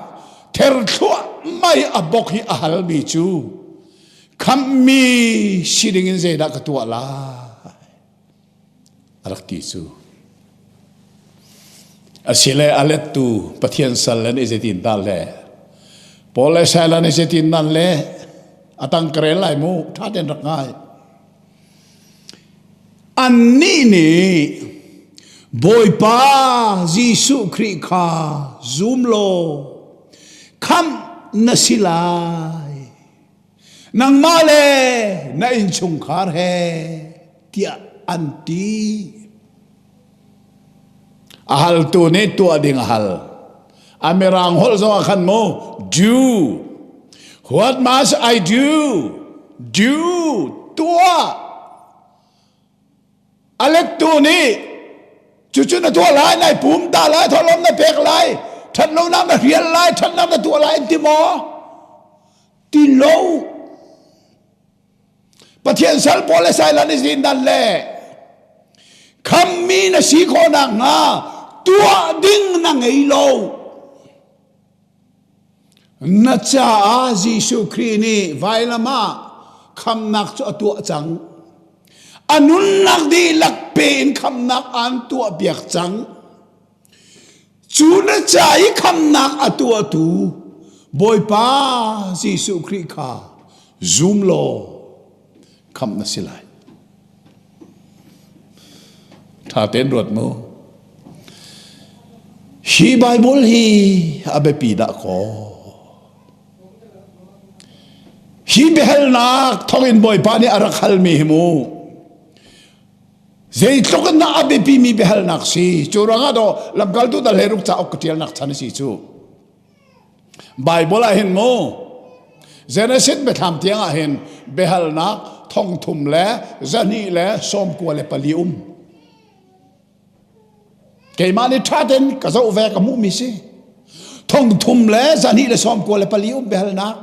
therthluah mai a bok hi a halmi cu khamhmi si dingin zeidah ka tuah lai a rak ti cu asile a lettu Pathian sal le nih zeitin dah le Paul le Silas nih zeitin nan le a tang ka rel lai mu ṭha tein rak ngai Annih nih Bawipa Jesuh Khrih kha zum law khamh na si lai. Nangmah le na innchungkhar he tiah an ti. A haltu nih tuah ding a hal. A mirang holh zong ah khan mu do. What must I do? Do. Tuah. A lettu nih cucu na tuah lai, nai pum ta lai, thawhlawm na pek lai, ṭhatlonak na hrial lai, ṭhatnak na tuah lai an ti maw? Ti lo. Pathian sal pawl le sailan i zin dan le khammi na si khawh nakhnga tuah ding na ngei lo. Na caah Jesuh Khrih nih vailam ah khamnak cu a tuah cang. A nunnak dihlak pe in khamnak aan tuah piak cang. Cu na ca i khamnak a tuahtu Bawipa Jesuh Khrih kha zum law khamh na si lai. Ṭha tein ruat mu. Hi Bible hi a biapi dah kaw. Hi biahalnak thawngin Bawipa nih a rak halmi hi mu. Zeitluk in dah a biapimi biahalnak si. Cu ruangah daw lamkaltu dal he ruk cauk ka ṭialnak chan a si cu. Bible ah hin mu Genesis biathlam tiang ah hin biahalnak thongthum le zahnih le 94 um. Keimah nih ṭha tein ka zoh ve ka hmuhmi si. Thongthum le zahnih le 94 um biahalnak.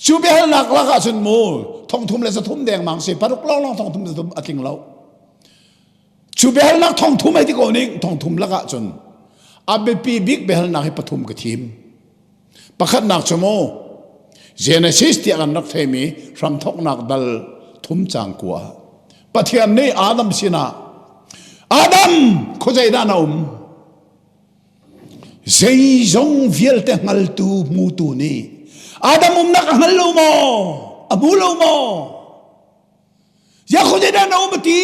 Cu biahalnak lakah cun mu thongthum le 300 dengmang si paruk lawnglawng thongthum 300 a tling lo. Cu biahalnak thongthum ai ti ko ning thongthum lakah cun a biapi bik biahalnak hi pathum ka thim. Pakhatnak cu mu Genesis tiah kan rak theimi hramthoknak dal thum cang kua. Pathian nih Adam sinah Adam khuazei dah na um? Zeizong vialte hngaltu hmutu nih Adam umnak a hngal lo maw? A hmu lo maw? Ziah khuazei dah na um a ti?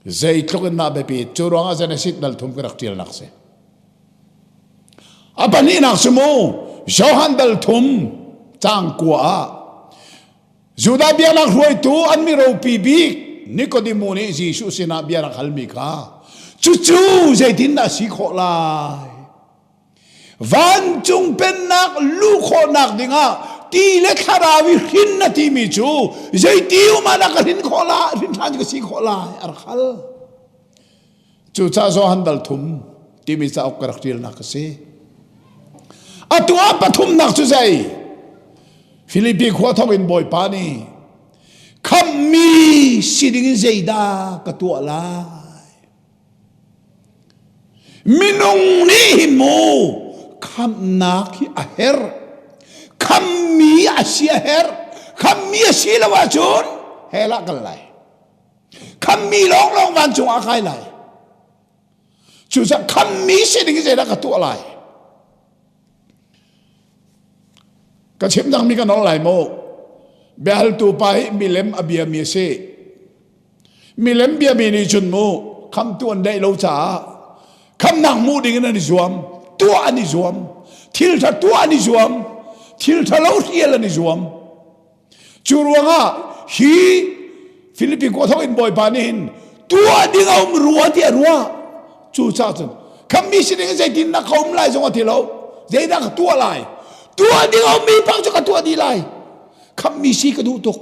Zeitluk in dah biapi cu ruangah Genesis dal thum ka rak ṭialnak si. A pahnihnak cu mu Johan dal thum cang kua ah Judah biaknak hruaitu an mi ropi bik Nikodemu nih Jesuh sinah bia rak halmi kha cucu zeitindah si khawh lai? Vancung pennak luh khawhnak dingah ti le thlarau i hrin na timi cu zeiti um ah dah ka hrin khawh lai, hrin ṭhan ka si khawh lai a rak hal. Cucaah Johan dal thum. timi cauk ka rak ṭialnak a si. Atu ah pathumnak cu zei? Filipi khua thawk in Bawipa nih khamhmi si ding in zeidah ka tuah lai? Minung nih hi mu khamhnak hi a herh. Khammi a si a herh. Khammi a si lo ahcun hell ah kal lai. Khammi lawnglawng vancung ah kai lai. Cucaah khammi si ding zeidah ka tuah lai? Ka chim dangmi ka nol lai mu. Biahaltu pa hi milem a biami a si. Milem biami nih cun mu khamtu an daih lo caah khamnak hmuh ding in an i zuam, tuah an i zuam, thil ṭha tuah an i zuam, thil ṭha lo hrial an i zuam. Cu ruangah hi Filipi khua thawk in Bawipa nih hin tuah ding a um rua tiah ruah. Cucaah cun khammi si ding in zeitin dah ka um lai zong a ti lo. Zeidah ka tuah lai? Tuah ding a ummi pang cu ka tuah dih lai. Khammi si ka duh tuk.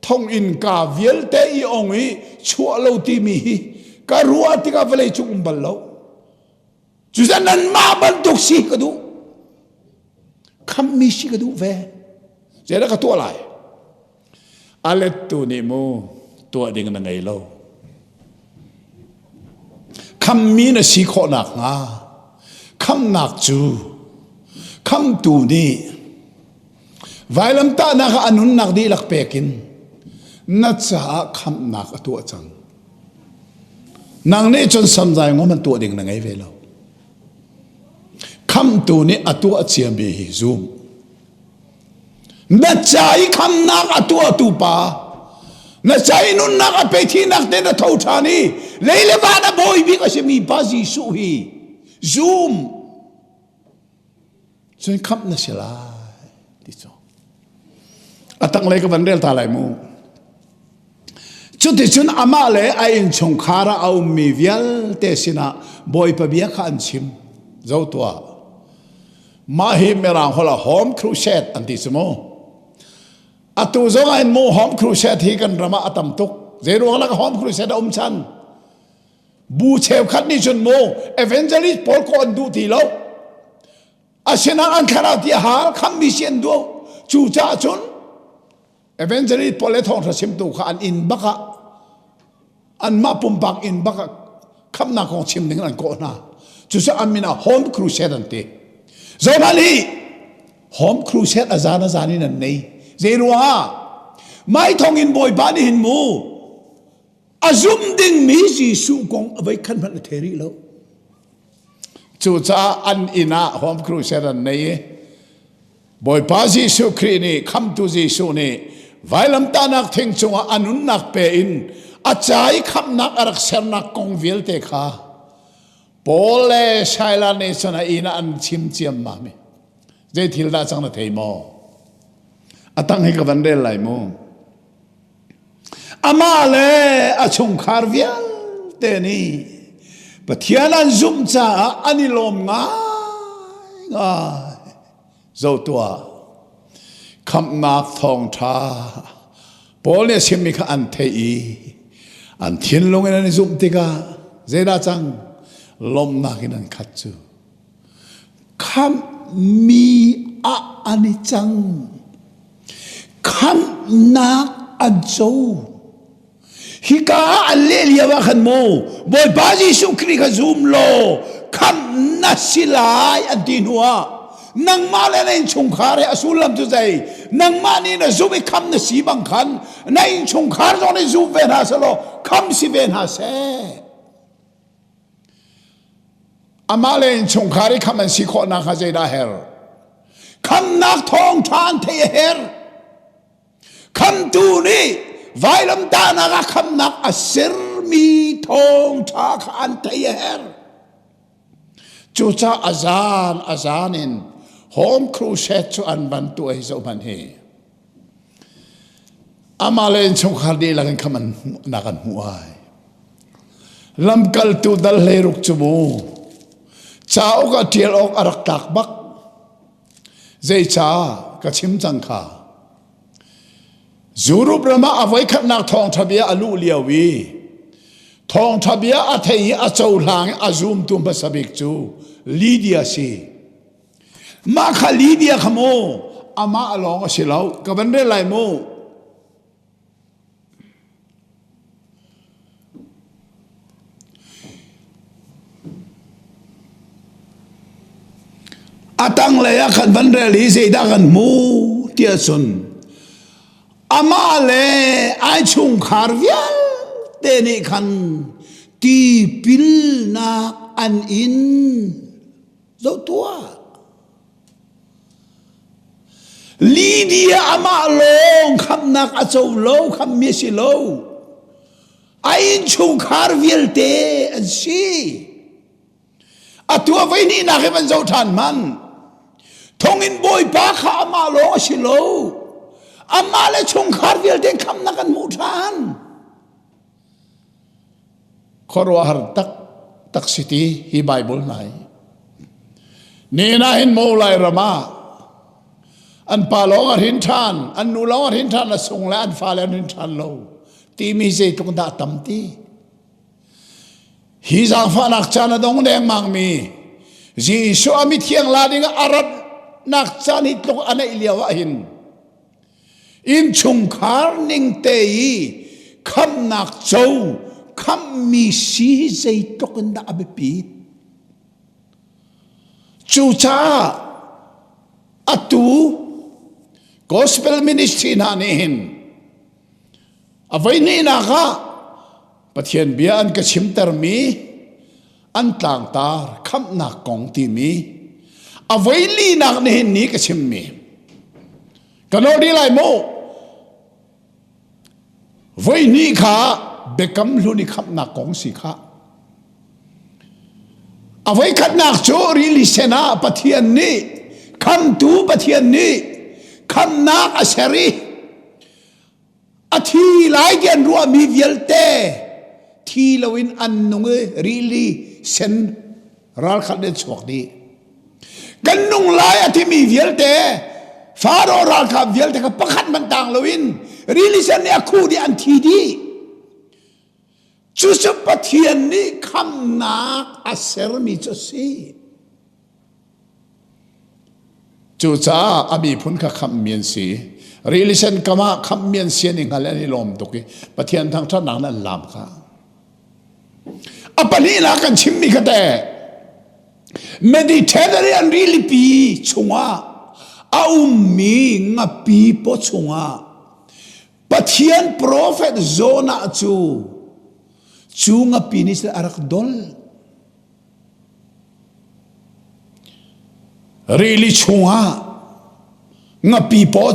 Thonginn ka vialte i ong i chuah lo timi hi ka ruah tikah vawlei cung um bal lo. Cucaah nanmah bantuk si ka duh. Khammi si ka duh ve. Zeidah ka tuah lai? A lettu nih mu tuah ding na ngei lo. Khammi na si khawh nakhnga khamnak cu khamtu nih vailamtahnak ah a nunnak dihlak pek in na caah khamnak a tuah cang. Nang nih cun samzai ngom an tuah ding na ngei ve lo. Khamtu nih a tuah ciami hi zum. Na ca i khamnak a tuahtu pa, na ca i nunnak a pe thinak te na tho ṭhan i lei le van a bawi bik a simi pa Jesuh hi zum. Cun khamh na si lai ti cu. A tanglei ka van rel ta lai mu. Cuticun amah le a innchungkhar ah a ummi vialte sinah Bawipa bia kha an chim. Zo tuah. Mah hi Mirang holh ah Home Crusade an ti cu mu. Atu zong ah in mu Home Crusade hi kan ram ah a tam tuk. Zei ruang lah Home Crusade a um chan? Bu cheukhat nih cun mu evangelist pawl ko an duh ti lo. Asinain an thlarau ti a hal khammi si an duh. Cucaah cun Evangelist pawl le thawngṭha chimtu kha an inn bak ah anmah pumpak inn bak ah khamnak kong chim ding an kawh hna. Cucu an min ah Home Crusade an ti. Zohhmanh hi Home Crusade a zan a zan in an nei. Zei ruangah? Mai thong in Bawipa nih hin mu a zum dingmi Jesuh kong a voi khat hmanh a thei rih lo. Cucaah an inn ah Home Crusade an nei i Bawipa Jesuh Khrih nih khamtu Jesuh nih vailamtahnak thing cungah a nunnak pe in a ca i khamhnak a rak sernak kong vialte kha Paul le Silas nih cun a inn ah an chim ciammam i zei thil dah cang na thei maw? A tang hi ka van rel lai mu. Amah le a chungkhar vialte nih Pathian an zumh caah an i lawm ngaingai. Zoh tuah, khamhnak thawngṭha Paul nih a chimmi kha an theih i an thinlung in an i zumh tikah zeidah cang? Lawmhnak in an khat cu. Khamhmi ah an i cang. Khamhnak an co. Hika ah an leh lio ah khan mu Bawipa Jesuh Khrih kha zum law khamh na si lai an ti hnu ah nangmah le na innchungkhar he a sullam cu zei nangmah nih na zumh i khamh na si bang khan na innchungkhar zong nih zum ve hna seh law khamh si ve hna seh amah le innchungkhar i khamh an si khawh nakhnga zeidah herh khamhnak thawngṭha an theih a herh Khamtu nih vailamtahnak ah khamnak a sermi thawngṭha kha an theih a herh. Cucaah a zan a zan in Home Crusade cu an van tuah hi zohhmanh hi. Amah le innchungkhar dihlak in kham an nak an hmuh ai. Lamkaltu dal hleiruk cu mu cauk a ṭial awk a rak tlak bak. Zeicah ka chim cang kha? Europe ram ah a voikhatnak thawngṭha bia a luh lio i. Thawngṭha bia a thei i a cohlang i a zumtu hmasa bik cu Lydia si. Mah kha Lydia kha mu amah lawng a si lo ka van rel lai mu. A tanglei ah khan van rel i zeidah kan hmu tiah cun amah le ai chungkhar vialte nih khan tipilnak an in zoh tuah. Lydia amah lawng khamnak a co lo, khammi a si lo. A innchungkhar vialte an si. Atu a voi hnihnak hi van zoh ṭhan hmanh. Thonginn bawipa kha amah lawng a si lo. Amah le chungkhar vialte khamnak an hmuh ṭhan. Khuaruahhar taktak si ti hi Bible hna hi. Nihin ah hin Mo Lairam ah an pa lawng a hrin ṭhan, an nu lawng a hrin ṭhan, a sung le an fale an hrin ṭhan lo timi zeitluk dah tam ti. Hi zaangfahnak caan a dong dengmang mi Jesuh a mithiang la ding a ratnak caan hi tluk a neih lio ah hin Innchungkhar ning te i khamhnak co khamhmi si hi zeitluk in dah a biapit. Cucaah atu gospel ministry hna nih hin a voihnihnak ah Pathian bia an ka chimtermi an tlangtar khamhnak kong timi a voilinak nihin ni ka chimmi ka nawl dih lai mu voi hnih kha biakam hlun i khamhnak kong si kha a voi khatnak cu rili sen ah Pathian nih khamtu Pathian nih khamnak a ser i a thi lai ti an ruahmi vialte thi loin an nung i rili sen ralkhat in chuak dih kan nung lai a timi vialte Faro ralkap vialte kha pakhat man tang loin rili sen nih a khuh dih an thi dih cucu Pathian nih khamnak a sermi cu a si Cucaah a miphun kha khamhmi an si. Rili sen kam ah khamhmi an si an i hngal an i lawm tuk i Pathian thangṭhatnak in an laam kha. A pahnihnak kan chimmi kha teh Mediterranean rilipi chungah a ummi ngapi paw chungah Pathian profet Jonah cu cu ngapi nih a rak dol. Rili chungah ngapi paw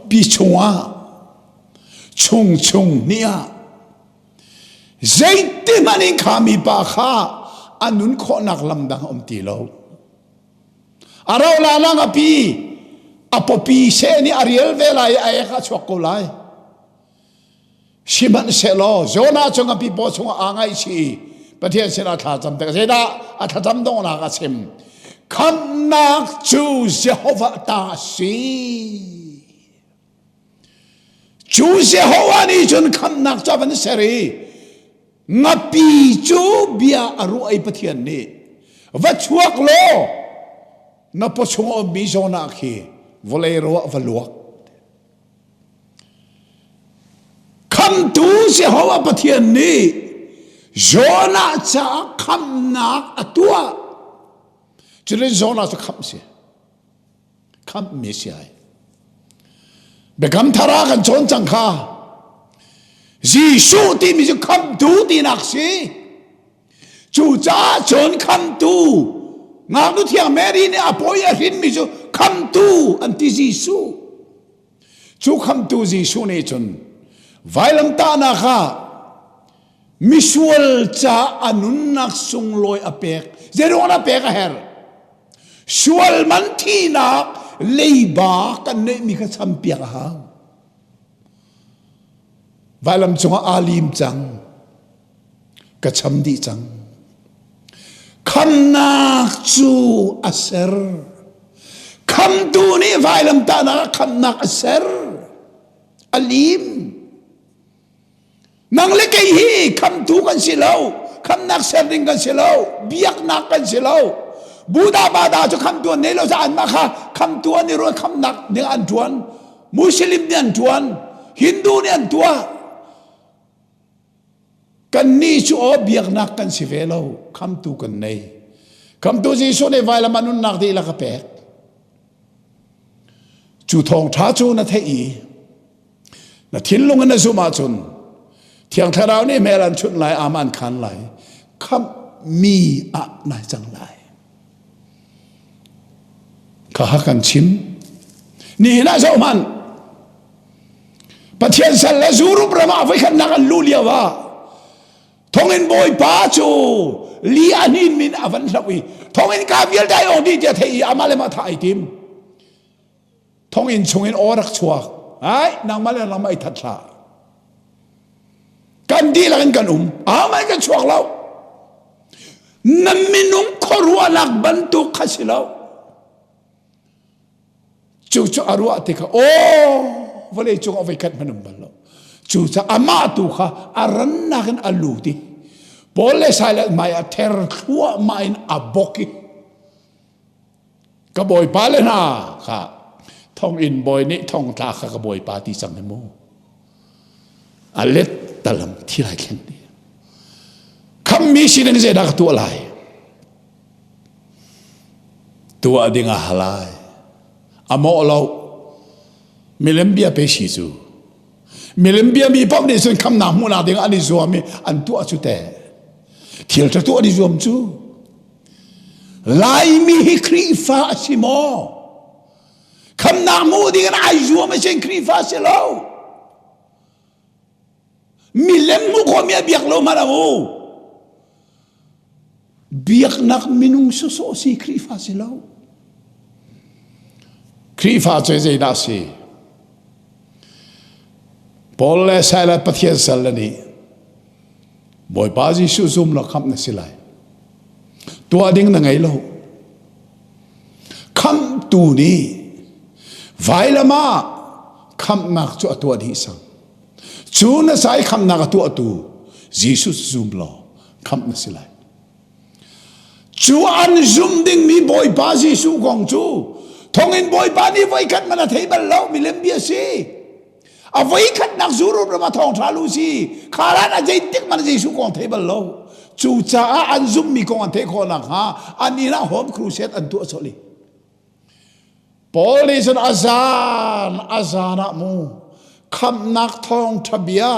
pi chungah chungchung nih ah zeiti hmanh in kha mipa kha a nun khawhnak lam dang a um ti lo. A rau la na ngapi a pawpi seh nih a rial ve lai i a ek a chuak ko lai. Sihmanhsehlaw Jonah cu ngapi paw chungah aa ngaihchih i Pathian sinah thla cam tik zeidah a thlacam donghnak a chim khamhnak cu Jehovah ta a si cu Jehovah nih cun khamhnak cu a van ser i ngapi cu bia a ruah i Pathian nih va chuak law na paw chung a ummi Jonah khi vawlei ro ah va luak Khamtu Jehovah Pathian nih Jonah caah khamnak a tuah. Cutin Jonah cu khamh si. Khamhmi si ai. Biakam thar ah kan cawn cang kha. Jesuh timi cu khamtu tinak si. Cucaah cun khamtu ngaknu thiang Mary nih a pawi a hrinmi cu khamtu an ti Jesuh. Cu khamtu Jesuh nih cun vailamtahnak ah misual ca a nunnak sunglawi a pek. Zeiruang a pek a herh? Sual man thihnak leiba kan neihmi kha champiak a hau. Vailam cungah aa lim cang. Ka cham dih cang. Khamnak cu a ser. Khamtu nih vailamtahnak ah khamnak a ser. A lim. Nang le kei hi khamtu kan si lo. Khamnak ser ding kan si lo. Biaknak kan si lo. Buddha bada cu khamtu an nei lo caah anmah kha khamtu an i ruat khamnak ding an ṭuan. Muslim nih an ṭuan. Hindu nih an tuah. Kannih cu aw biaknak kan si ve lo. Khamtu kan nei. Khamtu Jesuh nih vailam ah nunnak dihlak a pek. Cu thawngṭha cu na theih i na thinlung in na zumh ahcun Thiang Thlarau nih hmel an chunh lai, ama an khan lai. Khamhmi ah nai cang lai. Kha kan chim. Nihin ah zoh hmanh. Pathian sal le Zurup ram ah voikhatnak an luh lio ah thonginn bawipa cu li a hnin min a van hloh i thonginn ka vialte ai ong dih tiah theih i amah le mah thah ai tim. Thonginn chungin aw rak chuak. Ai nangmah le nangmah i that hlah. Kan dihlak in kan um. Amah kan chuak lo. Na minung khuaruahnak bantuk kha si lo. Cu cu a ruah tikah aw vawlei cung ah voikhat hmanh um bal lo. Cu ca amah tu kha a rannak in a lut i Paul le Silas hmai ah ther thluahmah in a bok i ka bawipa le hna kha thonginn bawi nih thongtla kha ka bawipa ti cang hi mu a let talam thi lai thleng ti khammi sining zeidah ka tuah lai Tuah ding a halai. A mawh lo. Milem bia pe si cu. Milem bia mi paoh nih cun khamnak hmuhnak ding an i zuam i an tuah cu te. Thil ṭha tuah an i zuam cu. Laimi hi Khrihfa a si maw? Khamnak hmuh ding in ai zuam a si Khrihfa a si lo. Milem hmuh khawhmi a biak lo hmanh a u. Biaknak minung sawsawh si Khrihfa si lo. Khrihfa cu zeidah si? Paul le Silas Pathian sal le nih Bawipa Jesuh zum law khamh na si lai. Tuah ding na ngei lo. Khamhtu nih vailam ah khamhnak cu a tuah dih sang. Cu na sai khamhnak a tuahtu Jesuh zum law khamh na si lai. Cu an zum dingmi Bawipa Jesuh kong cu thonginn Bawipa nih voikhat man a thei bal lo milem bia si. A voikhatnak zurup ram a thawngṭha lu si. Khalan a zeitik man Jesuh kong thei bal lo. Cucaah an zummi kong an theih khawh nakhnga an inn ah home crusade an tuah colh i Paul nih cun a zan a zan ah mu khamhnak thawngṭha bia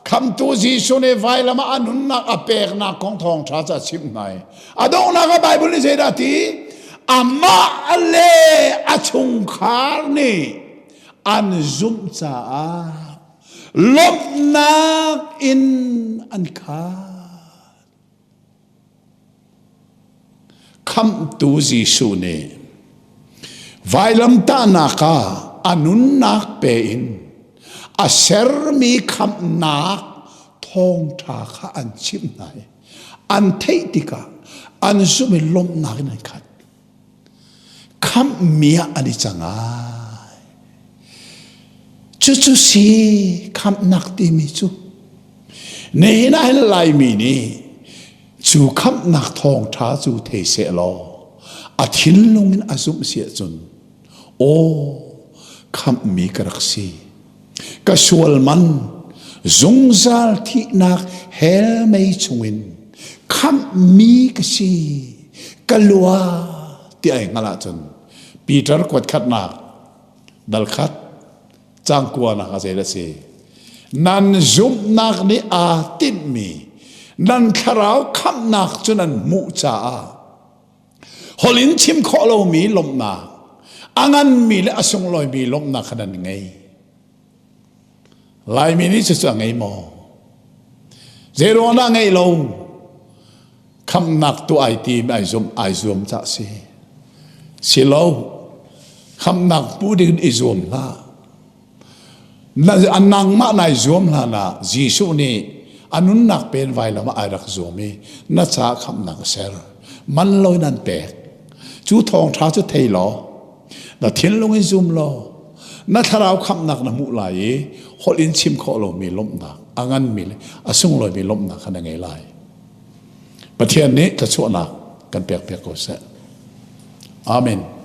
khamtu Jesuh nih vailam ah a nunnak a peknak kong thawngṭha cu a chimh hna i a donghnak ah Bible nih zeidah a ti amah le a chungkhar nih an zumh caah lawmhnak in an khat Khamhtu Jesuh nih vailamtahnak ah a nunnak pe in a sermi khamhnak thawngṭha kha an chimh hna i an theih tikah an zumh i lawmhnak in an khat. Khamhmi ah an i cang ai. Cucu si khamhnak timi cu. Nihin ah hin Laimi nih cu khamhnak thawngṭha cu thei seh law a thinlung in a zumh si ahcun aw khamhmi ka rak si ka sual man zungzal thihnak hell mei chungin khamhmi ka si ka lua ti ai hngalh ahcun Peter kuat khatnak dal khat cang kuanak a zei a si nan zumhnak nih aa tinhmi nan thlarau khamhnak cu nan hmuh caah holh in chim khawh lomi lawmhnak a nganmi le a sunglawimi lawmhnak kha nan ngei Laimi nih cucu a ngei maw zeiruang dah ngeih lo khamhnak tu ai tim ai zum ai zuam cah si si lo khamhnak pu ding i zuam hlah na nangmah nai zuam hlan ah Jesuh nih a nunnak pen vailam ah ai rak zuam i na caah khamhnak a ser man lo in an pek cu thawngṭha cu thei law na thinlung in zum law na thlarau khamhnak na hmuh lai i holh in chim khawh lomi lawmhnak a nganmi le a sunglawimi lawmhnak kha na ngei lai. Pathian nih thluachuahnak kan pek piak ko seh. Amen.